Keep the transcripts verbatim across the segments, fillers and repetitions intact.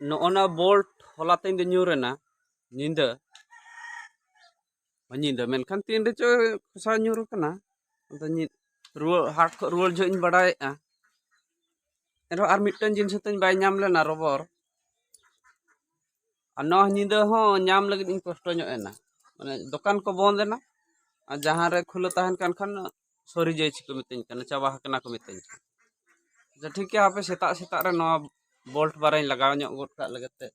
ᱱᱚᱜᱼᱚ ᱱᱟ ᱵᱳᱞᱴ ᱦᱚᱞᱟ ᱛᱮᱧ ᱫᱚ ᱧᱩᱨ ᱮᱱᱟ ᱧᱤᱫᱟᱹ᱾ ᱧᱤᱫᱟᱹ ᱢᱮᱱᱠᱷᱟᱱ ᱛᱤᱱ ᱨᱮᱪᱚ ᱠᱷᱚᱥᱟ ᱧᱩᱨ ᱟᱠᱟᱱᱟ᱾ ᱟᱫᱚ ᱧᱤ-, ᱨᱩᱣᱟᱹᱲ, ᱦᱟᱴ ᱠᱷᱚᱱ ᱨᱩᱣᱟᱹᱲ ᱡᱚᱦᱚᱜ ᱤᱧ ᱵᱟᱲᱟᱭᱮᱫᱼᱟ᱾ ᱮᱱᱨᱮᱦᱚᱸ ᱟᱨ ᱢᱤᱫᱴᱮᱱ ᱡᱤᱱᱤᱥ ᱦᱚᱸᱛᱚᱧ ᱵᱟᱭ ᱧᱟᱢ ᱞᱮᱱᱟ, ᱨᱚᱵᱚᱨ᱾ ᱟᱨ ᱱᱚᱣᱟ ᱧᱤᱫᱟᱹ ᱦᱚᱸ ᱧᱟᱢ ᱞᱟᱹᱜᱤᱫ ᱤᱧ ᱠᱚᱥᱴᱚ ᱧᱚᱜ ᱮᱱᱟ᱾ ᱢᱟᱱᱮ ᱫᱚᱠᱟᱱ ᱠᱚ ᱵᱚᱱᱫ ᱮᱱᱟ, ᱟᱨ ᱡᱟᱦᱟᱸ ᱨᱮ ᱠᱷᱩᱞᱟᱹ ᱛᱟᱦᱮᱱ ᱠᱟᱱ ᱠᱷᱟᱱ ᱥᱚᱨᱤ ᱡᱟᱹᱭ ᱪᱤᱠᱟᱹ ᱢᱤᱛᱟᱹᱧ ᱠᱟᱱᱟ, ᱪᱟᱵᱟ ᱟᱠᱟᱱᱟ ᱠᱚ ᱢᱤᱛᱟᱹᱧ ᱠᱟᱱᱟ᱾ ᱟᱪᱪᱷᱟ, ᱴᱷᱤᱠ ᱜᱮᱭᱟ, ᱦᱟᱯᱮ ᱥᱮᱛᱟᱜ ᱥᱮᱛᱟᱜ ᱨᱮ ᱱᱚᱣᱟ ᱵᱳᱞᱴ ᱵᱟᱨᱟᱧ ᱞᱟᱜᱟᱣ ᱧᱚᱜ ᱜᱚᱫ ᱠᱟᱜ ᱞᱮᱜᱮ ᱛᱮ᱾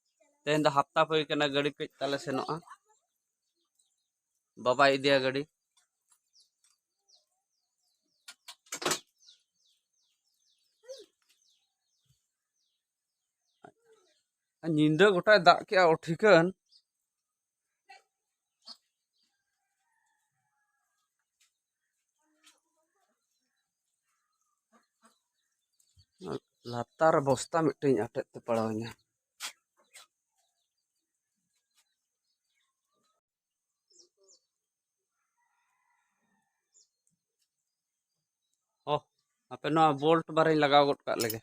ᱛᱮᱦᱮᱧ ᱫᱚ ᱦᱟᱯᱛᱟ ᱦᱩᱭ ᱠᱟᱱᱟ, ᱜᱟᱹᱰᱤ ᱠᱟᱹᱡ ᱛᱟᱞᱮ ᱥᱮᱱᱚᱜᱼᱟ, ᱵᱟᱵᱟᱭ ᱤᱫᱤᱭᱟ ᱜᱟᱹᱰᱤ᱾ ᱧᱤᱫᱟᱹ ᱜᱚᱴᱟᱭ ᱫᱟᱜ ᱠᱮᱜᱼᱟ ᱚ ᱴᱷᱤᱠᱟᱹᱱ᱾ ᱞᱟᱛᱟᱨ ᱵᱚᱥᱛᱟ ᱢᱤᱫᱴᱮᱱ ᱟᱴᱮᱫ ᱛᱮ ᱯᱟᱲᱟᱣᱤᱧᱟ᱾ ᱚ, ᱦᱟᱯᱮ ᱱᱚᱣᱟ ᱵᱳᱞᱴ ᱵᱟᱨᱤᱧ ᱞᱟᱜᱟᱣ ᱜᱚᱫ ᱠᱟᱜ ᱞᱮᱜᱮ᱾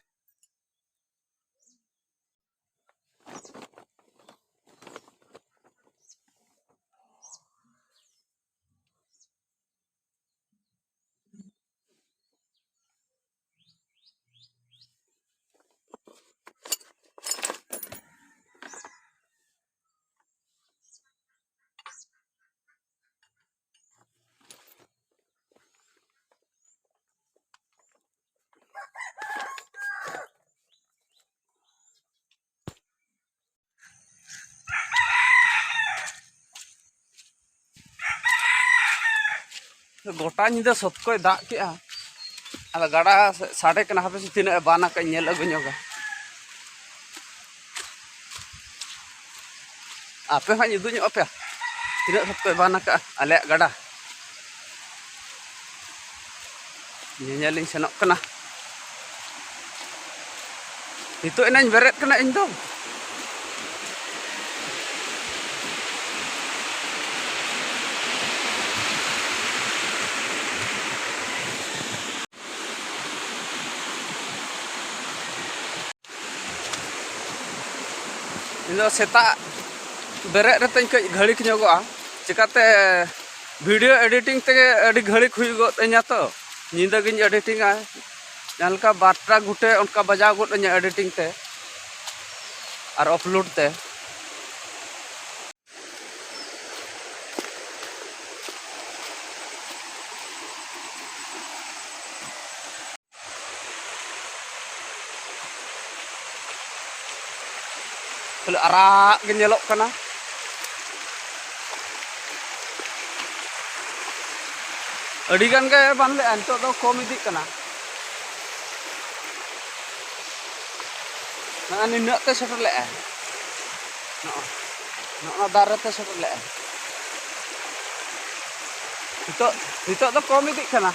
ᱜᱚᱴᱟ ᱧᱤᱫᱟᱹ ᱥᱚᱛᱠᱚᱭ ᱫᱟᱜ ᱠᱮᱜᱼᱟ᱾ ᱟᱫᱚ ᱜᱟᱰᱟ ᱥᱟᱰᱮ ᱠᱟᱱᱟ, ᱦᱟᱯᱮ ᱥᱮ ᱛᱤᱱᱟᱹᱜ ᱮ ᱵᱟᱱ ᱟᱠᱟᱫ ᱧᱮᱞ ᱟᱹᱜᱩ ᱧᱚᱜᱟ᱾ ᱟᱯᱮ ᱦᱚᱸᱧ ᱩᱫᱩᱜ ᱧᱚᱜ ᱟᱯᱮᱭᱟ ᱛᱤᱱᱟᱹᱜ ᱥᱚᱛᱠᱚᱭ ᱵᱟᱱ ᱟᱠᱟᱫᱼᱟ ᱟᱞᱮᱭᱟᱜ ᱜᱟᱰᱟ᱾ ᱧᱮᱧᱮᱞᱤᱧ ᱥᱮᱱᱚᱜ ᱠᱟᱱᱟ᱾ ᱱᱤᱛᱚᱜ ᱮᱱᱟᱧ ᱵᱮᱨᱮᱫ ᱠᱟᱱᱟ ᱤᱧ ᱫᱚ᱾ ᱤᱧ ᱫᱚ ᱥᱮᱛᱟᱜ ᱵᱮᱨᱮᱫ ᱨᱮᱛᱮᱧ ᱠᱟᱹᱡ ᱜᱷᱟᱹᱲᱤᱠ ᱧᱚᱜᱚᱜᱼᱟ, ᱪᱤᱠᱟᱹᱛᱮ video editing ᱛᱮᱜᱮ ᱟᱹᱰᱤ ᱜᱷᱟᱹᱲᱤᱠ ᱦᱩᱭ ᱜᱚᱫ ᱟᱹᱧᱟ ᱛᱚ, ᱧᱤᱫᱟᱹ ᱜᱤᱧ editingᱟ᱾ ᱡᱟᱦᱟᱸ ᱞᱮᱠᱟ ᱵᱟᱨᱴᱟ ᱜᱷᱩᱴᱮ ᱚᱱᱠᱟ ᱵᱟᱡᱟᱣ ᱜᱚᱫ ᱟᱹᱧᱟ editing ᱛᱮ ᱟᱨ upload ᱛᱮ᱾ ᱠᱷᱟᱹᱞᱤ ᱟᱨᱟᱜ ᱜᱮ ᱧᱮᱞᱚᱜ ᱠᱟᱱᱟ᱾ ᱟᱹᱰᱤ ᱜᱟᱱ ᱜᱮ ᱵᱟᱱ ᱞᱮᱜᱼᱟ, ᱱᱤᱛᱚᱜ ᱫᱚ ᱠᱚᱢ ᱤᱫᱤᱜ ᱠᱟᱱᱟ᱾ ᱱᱚᱜᱼᱚᱭ ᱱᱤᱱᱟᱹᱜ ᱛᱮ ᱥᱮᱴᱮᱨ ᱞᱮᱜᱼᱟᱭ, ᱱᱚᱜᱼᱚᱭ ᱱᱚᱜᱼᱚ ᱱᱚᱣᱟ ᱫᱟᱨᱮ ᱛᱮ ᱥᱮᱴᱮᱨ ᱞᱮᱜᱼᱟᱭ᱾ ᱱᱤᱛᱚᱜ, ᱱᱤᱛᱚᱜ ᱫᱚ ᱠᱚᱢ ᱤᱫᱤᱜ ᱠᱟᱱᱟ,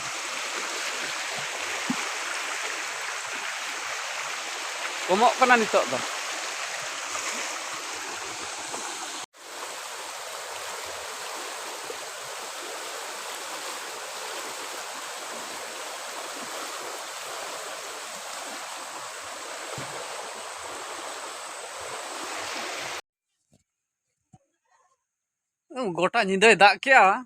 ᱠᱚᱢᱚᱜ ᱠᱟᱱᱟ ᱱᱤᱛᱚᱜ ᱫᱚ᱾ ᱜᱚᱴᱟ ᱧᱤᱫᱟᱹᱭ ᱫᱟᱜ ᱠᱮᱜᱼᱟ,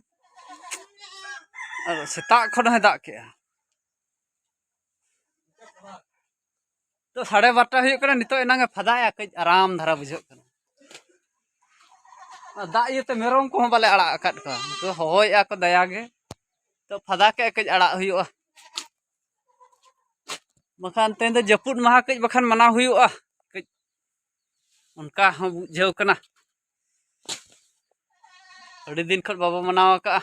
ᱟᱨ ᱥᱮᱛᱟᱜ ᱠᱷᱚᱱ ᱦᱚᱸᱭ ᱫᱟᱜ ᱠᱮᱜᱼᱟ᱾ ᱛᱚ, ᱥᱟᱲᱮ ᱵᱟᱨᱚᱴᱟ ᱦᱩᱭᱩᱜ ᱠᱟᱱᱟ, ᱱᱤᱛᱚᱜ ᱮᱱᱟᱝ ᱮ ᱯᱷᱟᱫᱟᱭᱟ, ᱠᱟᱹᱡ ᱟᱨᱟᱢ ᱫᱷᱟᱨᱟ ᱵᱩᱡᱷᱟᱹᱜ ᱠᱟᱱᱟ᱾ ᱚᱱᱟ ᱫᱟᱜ ᱤᱭᱟᱹᱛᱮ ᱢᱮᱨᱚᱢ ᱠᱚᱦᱚᱸ ᱵᱟᱞᱮ ᱟᱲᱟᱜ ᱟᱠᱟᱫ ᱠᱚᱣᱟ, ᱩᱱᱠᱩ ᱦᱚᱦᱚᱭᱮᱫᱼᱟ ᱠᱚ ᱫᱟᱭᱟ ᱜᱮ᱾ ᱛᱚ, ᱯᱷᱟᱫᱟ ᱠᱮᱜᱼᱟ, ᱠᱟᱹᱡ ᱟᱲᱟᱜ ᱦᱩᱭᱩᱜᱼᱟ᱾ ᱵᱟᱠᱷᱟᱱ ᱛᱮᱦᱮᱧ ᱫᱚ ᱡᱟᱹᱯᱩᱫ ᱢᱟᱦᱟ, ᱠᱟᱹᱡ ᱵᱟᱠᱷᱟᱱ ᱢᱟᱱᱟᱣ ᱦᱩᱭᱩᱜᱼᱟ, ᱠᱟᱹᱡ ᱚᱱᱠᱟ ᱦᱚᱸ ᱵᱩᱡᱷᱟᱹᱣ ᱠᱟᱱᱟ᱾ ᱟᱹᱰᱤ ᱫᱤᱱ ᱠᱷᱚᱱ ᱵᱟᱵᱚ ᱢᱟᱱᱟᱣ ᱟᱠᱟᱜᱼᱟ᱾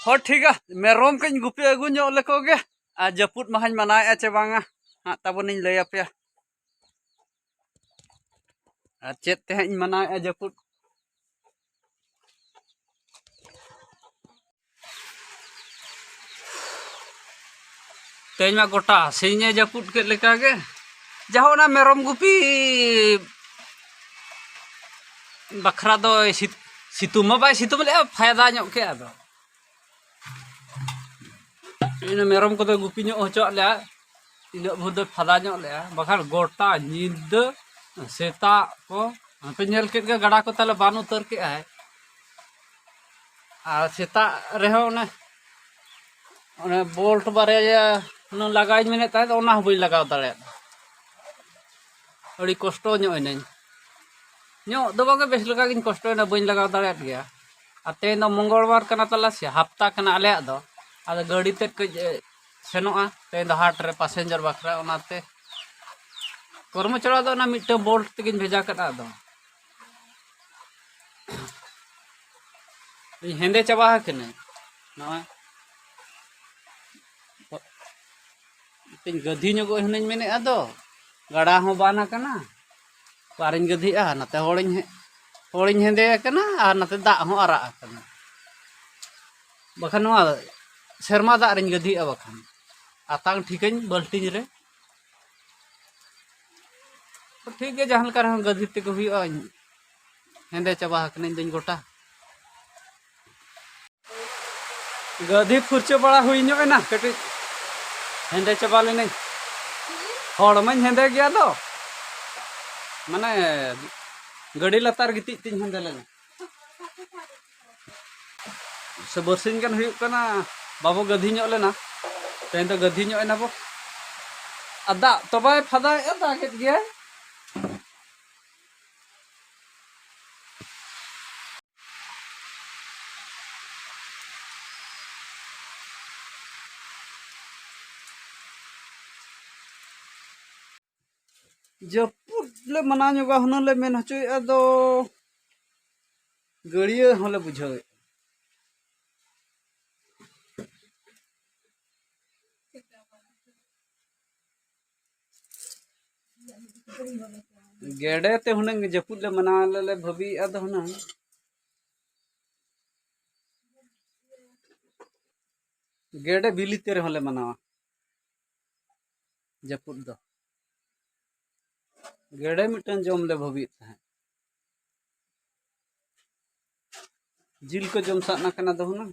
ᱦᱚᱸ, ᱴᱷᱤᱠᱟ, ᱢᱮᱨᱚᱢ ᱠᱟᱹᱡ ᱜᱩᱯᱤ ᱟᱹᱜᱩ ᱧᱚᱜ ᱞᱮᱠᱚ ᱜᱮ᱾ ᱟᱨ ᱡᱟᱹᱯᱩᱫ ᱢᱟᱦᱟᱧ ᱢᱟᱱᱟᱣᱮᱫᱼᱟ ᱪᱮ ᱵᱟᱝᱟ, ᱦᱟᱸᱜ ᱛᱟᱵᱚᱱᱤᱧ ᱞᱟᱹᱭ ᱟᱯᱮᱭᱟ᱾ ᱟᱨ ᱪᱮᱫ ᱛᱮ ᱦᱟᱸᱜ ᱤᱧ ᱢᱟᱱᱟᱣᱮᱫᱼᱟ ᱡᱟᱹᱯᱩᱫ᱾ ᱛᱮᱦᱮᱧ ᱢᱟ ᱜᱚᱴᱟ ᱥᱤᱧᱮ ᱡᱟᱹᱯᱩᱫ ᱠᱮᱫ ᱞᱮᱠᱟᱜᱮ᱾ ᱡᱟᱦᱳ, ᱚᱱᱟ ᱢᱮᱨᱚᱢ ᱜᱩᱯᱤ ᱵᱟᱠᱷᱨᱟ ᱫᱚ ᱥᱤᱛ-, ᱥᱤᱛᱩᱝ ᱢᱟ ᱵᱟᱭ ᱥᱤᱛᱩᱝ ᱞᱮᱜᱼᱟ, ᱯᱷᱟᱭᱫᱟ ᱧᱚᱜ ᱠᱮᱜᱼᱟ ᱫᱚ᱾ ᱤᱱᱟᱹ ᱢᱮᱨᱚᱢ ᱠᱚᱫᱚ ᱜᱩᱯᱤ ᱧᱚᱜ ᱦᱚᱪᱚᱣᱟᱜ ᱞᱮᱭᱟ᱾ ᱤᱱᱟᱹᱜ ᱵᱷᱳᱨ ᱫᱚ ᱯᱷᱟᱫᱟ ᱧᱚᱜ ᱞᱮᱜᱼᱟ, ᱵᱟᱠᱷᱟᱱ ᱜᱚᱴᱟ ᱧᱤᱫᱟᱹ ᱥᱮᱛᱟᱜ ᱠᱚ ᱟᱯᱮ ᱧᱮᱞ ᱠᱮᱫ ᱜᱮ, ᱜᱟᱰᱟ ᱠᱚ ᱛᱟᱞᱮ ᱵᱟᱱ ᱩᱛᱟᱹᱨ ᱠᱮᱜᱼᱟᱭ᱾ ᱟᱨ ᱥᱮᱛᱟᱜ ᱨᱮᱦᱚᱸ ᱚᱱᱮ, ᱚᱱᱮ ᱵᱚᱞᱴ ᱵᱟᱨᱭᱟ ᱦᱩᱱᱟᱹᱝ ᱞᱟᱜᱟᱣᱤᱧ ᱢᱮᱱᱮᱫ ᱛᱟᱦᱮᱸᱫ, ᱚᱱᱟ ᱦᱚᱸ ᱵᱟᱹᱧ ᱞᱟᱜᱟᱣ ᱫᱟᱲᱮᱭᱟᱫᱟ᱾ ᱟᱹᱰᱤ ᱠᱚᱥᱴᱚ ᱧᱚᱜ ᱮᱱᱟᱹᱧ᱾ ᱧᱚᱜ ᱫᱚ ᱵᱟᱝ, ᱵᱮᱥ ᱞᱮᱠᱟ ᱜᱤᱧ ᱠᱚᱥᱴᱚᱭᱮᱱᱟ, ᱵᱟᱹᱧ ᱞᱟᱜᱟᱣ ᱫᱟᱲᱮᱭᱟᱫ ᱜᱮᱭᱟ᱾ ᱟᱨ ᱛᱮᱦᱮᱧ ᱫᱚ ᱢᱚᱝᱜᱚᱞ ᱵᱟᱨ ᱠᱟᱱᱟ ᱛᱟᱞᱮ ᱥᱮ, ᱦᱟᱯᱛᱟ ᱠᱟᱱᱟ ᱟᱞᱮᱭᱟᱜ ᱫᱚ᱾ ᱟᱫᱚ ᱜᱟᱹᱰᱤ ᱛᱮᱫ ᱠᱟᱹᱡ, ᱮ, ᱥᱮᱱᱚᱜᱼᱟ ᱛᱮᱦᱮᱧ ᱫᱚ ᱦᱟᱴ ᱨᱮ ᱯᱟᱥᱮᱧᱡᱟᱨ ᱵᱟᱠᱷᱨᱟ, ᱚᱱᱟᱛᱮ ᱠᱚᱨᱢᱚᱪᱟᱲᱟ ᱫᱚ ᱚᱱᱟ ᱢᱤᱫᱴᱟᱝ ᱵᱚᱞᱴ ᱛᱮᱜᱤᱧ ᱵᱷᱮᱡᱟ ᱠᱟᱫᱟ᱾ ᱟᱫᱚ ᱤᱧ ᱦᱮᱸᱫᱮ ᱪᱟᱵᱟ ᱟᱠᱟᱱᱟᱹᱧ᱾ ᱱᱚᱜᱼᱚᱭ ᱛᱤᱧ ᱜᱟᱹᱫᱷᱤ ᱧᱚᱜᱚᱜ ᱦᱩᱱᱟᱹᱧ ᱢᱮᱱᱮᱫᱼᱟ ᱫᱚ, ᱜᱟᱰᱟ ᱦᱚᱸ ᱵᱟᱱ ᱟᱠᱟᱱᱟ, ᱚᱠᱟᱨᱤᱧ ᱜᱟᱹᱫᱷᱤᱜᱼᱟ? ᱱᱟᱛᱮ ᱦᱚᱲᱤᱧ ᱦᱮ-, ᱦᱚᱲᱤᱧ ᱦᱮᱸᱫᱮ ᱟᱠᱟᱱᱟ ᱟᱨ ᱱᱟᱛᱮ ᱫᱟᱜ ᱦᱚᱸ ᱟᱨᱟᱜ ᱟᱠᱟᱱᱟ᱾ ᱵᱟᱠᱷᱟᱱ ᱱᱚᱣᱟ ᱥᱮᱨᱢᱟ ᱫᱟᱜ ᱨᱤᱧ ᱜᱟᱹᱫᱷᱤᱜᱼᱟ, ᱵᱟᱠᱷᱟᱱ ᱟᱛᱟᱝ ᱴᱷᱤᱠᱟᱹᱧ ᱵᱟᱹᱞᱴᱤᱱ ᱨᱮ᱾ ᱴᱷᱤᱠ ᱜᱮᱭᱟ, ᱡᱟᱦᱟᱸ ᱞᱮᱠᱟ ᱨᱮᱦᱚᱸ ᱜᱟᱹᱫᱷᱤ ᱛᱮᱜᱮ ᱦᱩᱭᱩᱜᱼᱟ᱾ ᱦᱮᱸᱫᱮ ᱪᱟᱵᱟ ᱟᱠᱟᱱᱟᱹᱧ ᱫᱚᱧ ᱜᱚᱴᱟ᱾ ᱜᱟᱹᱫᱷᱤ ᱯᱷᱩᱨᱪᱟᱹ ᱵᱟᱲᱟ ᱦᱩᱭ ᱧᱚᱜ ᱮᱱᱟ, ᱠᱟᱹᱴᱤᱡ ᱦᱮᱸᱫᱮ ᱪᱟᱵᱟ ᱞᱮᱱᱟᱹᱧ᱾ ᱦᱚᱲᱢᱟᱧ ᱦᱮᱸᱫᱮ ᱜᱮᱭᱟ ᱫᱚ, ᱢᱟᱱᱮ ᱜᱟᱹᱰᱤ ᱞᱟᱛᱟᱨ ᱜᱤᱛᱤᱡ ᱛᱤᱧ ᱦᱮᱸᱫᱮ ᱞᱮᱱᱟ᱾ ᱥᱮ ᱵᱟᱨᱥᱤᱧ ᱜᱟᱱ ᱦᱩᱭᱩᱜ ᱠᱟᱱᱟ, ᱵᱟᱵᱚ ᱜᱟᱹᱫᱷᱤ ᱧᱚᱜ ᱞᱮᱱᱟ, ᱛᱮᱦᱮᱧ ᱫᱚ ᱜᱟᱹᱫᱷᱤ ᱧᱚᱜ ᱮᱱᱟ ᱵᱚ᱾ ᱟᱨ ᱫᱟᱜ ᱛᱚ ᱵᱟᱭ ᱯᱷᱟᱫᱟᱭᱮᱫᱼᱟ, ᱫᱟᱜᱮᱫ ᱜᱮᱭᱟᱭ᱾ ᱡᱟᱹᱯᱩᱫ ᱞᱮ ᱢᱟᱱᱟᱣ ᱧᱚᱜᱟ ᱦᱩᱱᱟᱹᱝ ᱞᱮ ᱢᱮᱱ ᱦᱚᱪᱚᱭᱮᱫᱼᱟ ᱫᱚ, ᱜᱟᱹᱲᱭᱟᱹ ᱦᱚᱸᱞᱮ ᱵᱩᱡᱷᱟᱹᱣᱮᱫ᱾ ᱜᱮᱰᱮ ᱛᱮ ᱦᱩᱱᱟᱹᱝ ᱡᱟᱹᱯᱩᱫ ᱞᱮ ᱢᱟᱱᱟᱣ ᱞᱮ ᱵᱷᱟᱹᱵᱤᱭᱮᱫᱼᱟ ᱫᱚ ᱦᱩᱱᱟᱹᱝ᱾ ᱜᱮᱰᱮ ᱵᱤᱞᱤ ᱛᱮ ᱨᱮᱦᱚᱸ ᱞᱮ ᱢᱟᱱᱟᱣᱟ ᱡᱟᱹᱯᱩᱫ ᱫᱚ᱾ ᱜᱮᱰᱮ ᱢᱤᱫᱴᱟᱝ ᱡᱚᱢ ᱞᱮ ᱵᱷᱟᱹᱵᱤᱭᱮᱫ ᱛᱟᱦᱮᱸᱫ᱾ ᱡᱤᱞ ᱠᱚ ᱡᱚᱢ ᱥᱟᱱᱟ ᱠᱟᱱᱟ ᱫᱚ ᱦᱩᱱᱟᱹᱝ᱾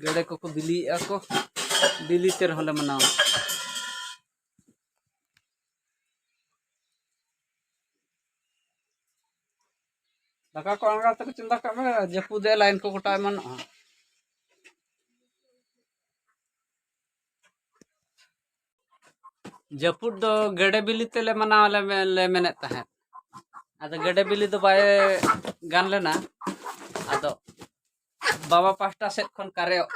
ᱜᱮᱰᱮ ᱠᱚᱠᱚ ᱵᱤᱞᱤᱭᱮᱫᱼᱟ ᱠᱚ᱾ ᱵᱤᱞᱤ ᱛᱮ ᱨᱮᱦᱚᱸ ᱞᱮ ᱢᱟᱱᱟᱣᱟ᱾ ᱫᱟᱠᱟ ᱠᱚ ᱟᱬᱜᱟ ᱛᱮᱠᱚ ᱪᱚᱸᱫᱟ ᱠᱟᱜ ᱢᱮ, ᱡᱟᱹᱯᱩᱫ ᱮ ᱞᱟᱭᱤᱱ ᱠᱚ ᱜᱚᱴᱟ ᱮᱢᱟᱱᱚᱜᱼᱟ᱾ ᱡᱟᱹᱯᱩᱫ ᱫᱚ ᱜᱮᱰᱮ ᱵᱤᱞᱤ ᱛᱮᱞᱮ ᱢᱟᱱᱟᱣ ᱞᱮ ᱢᱮ-, ᱞᱮ ᱢᱮᱱᱮᱫ ᱛᱟᱦᱮᱸᱫ᱾ ᱟᱫᱚ ᱜᱮᱰᱮ ᱵᱤᱞᱤ ᱫᱚ ᱵᱟᱭ ᱜᱟᱱ ᱞᱮᱱᱟ᱾ ᱟᱫᱚ ᱵᱟᱵᱟ ᱯᱟᱦᱴᱟ ᱥᱮᱫ ᱠᱷᱚᱱ ᱠᱟᱨᱮᱭᱚᱜ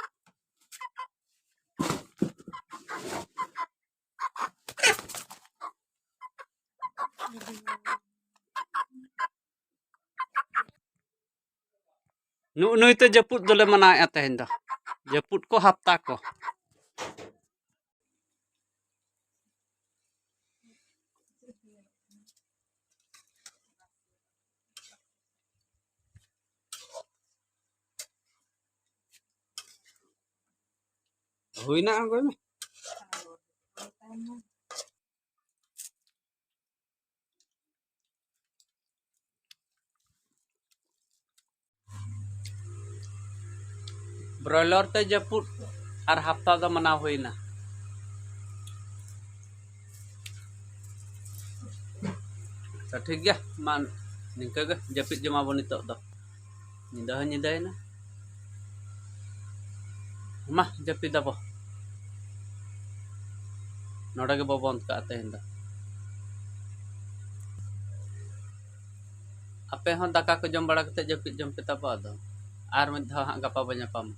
ᱱᱩᱜᱼᱩ ᱱᱩᱭ ᱛᱮ ᱡᱟᱹᱯᱩᱫ ᱫᱚᱞᱮ ᱢᱟᱱᱟᱣᱮᱫᱼᱟ ᱛᱮᱦᱮᱧ ᱫᱚ᱾ ᱡᱟᱹᱯᱩᱫ ᱠᱚ ᱦᱟᱯᱛᱟ ᱠᱚ᱾ ᱦᱩᱭᱱᱟ, ᱟᱬᱜᱚᱭ ᱢᱮ᱾ ᱵᱨᱚᱭᱞᱟᱨ ᱛᱮ ᱡᱟᱹᱯᱩᱫ ᱟᱨ ᱦᱟᱯᱛᱟ ᱫᱚ ᱢᱟᱱᱟᱣ ᱦᱩᱭᱱᱟ᱾ ᱛᱚ ᱴᱷᱤᱠ ᱜᱮᱭᱟ, ᱢᱟ ᱱᱤᱝᱠᱟᱹ ᱜᱮ ᱡᱟᱹᱯᱤᱫ ᱡᱚᱢᱟ ᱵᱚ ᱱᱤᱛᱚᱜ ᱫᱚ᱾ ᱧᱤᱫᱟᱹ ᱦᱚᱸ ᱧᱤᱫᱟᱹᱭᱮᱱᱟ᱾ ᱢᱟ ᱡᱟᱹᱯᱤᱫ ᱟᱵᱚ᱾ ᱱᱚᱰᱮ ᱜᱮᱵᱚ ᱵᱚᱱᱫ ᱠᱟᱜᱼᱟ ᱛᱮᱦᱮᱧ ᱫᱚ᱾ ᱟᱯᱮ ᱦᱚᱸ ᱫᱟᱠᱟ ᱠᱚ ᱡᱚᱢ ᱵᱟᱲᱟ ᱠᱟᱛᱮ ᱡᱟᱹᱯᱤᱫ ᱡᱚᱢ ᱯᱮ ᱛᱟᱵᱚ, ᱟᱫᱚ ᱟᱨ ᱢᱤᱫ ᱫᱷᱟᱣ ᱦᱟᱸᱜ ᱜᱟᱯᱟ ᱵᱚ ᱧᱟᱯᱟᱢᱟ᱾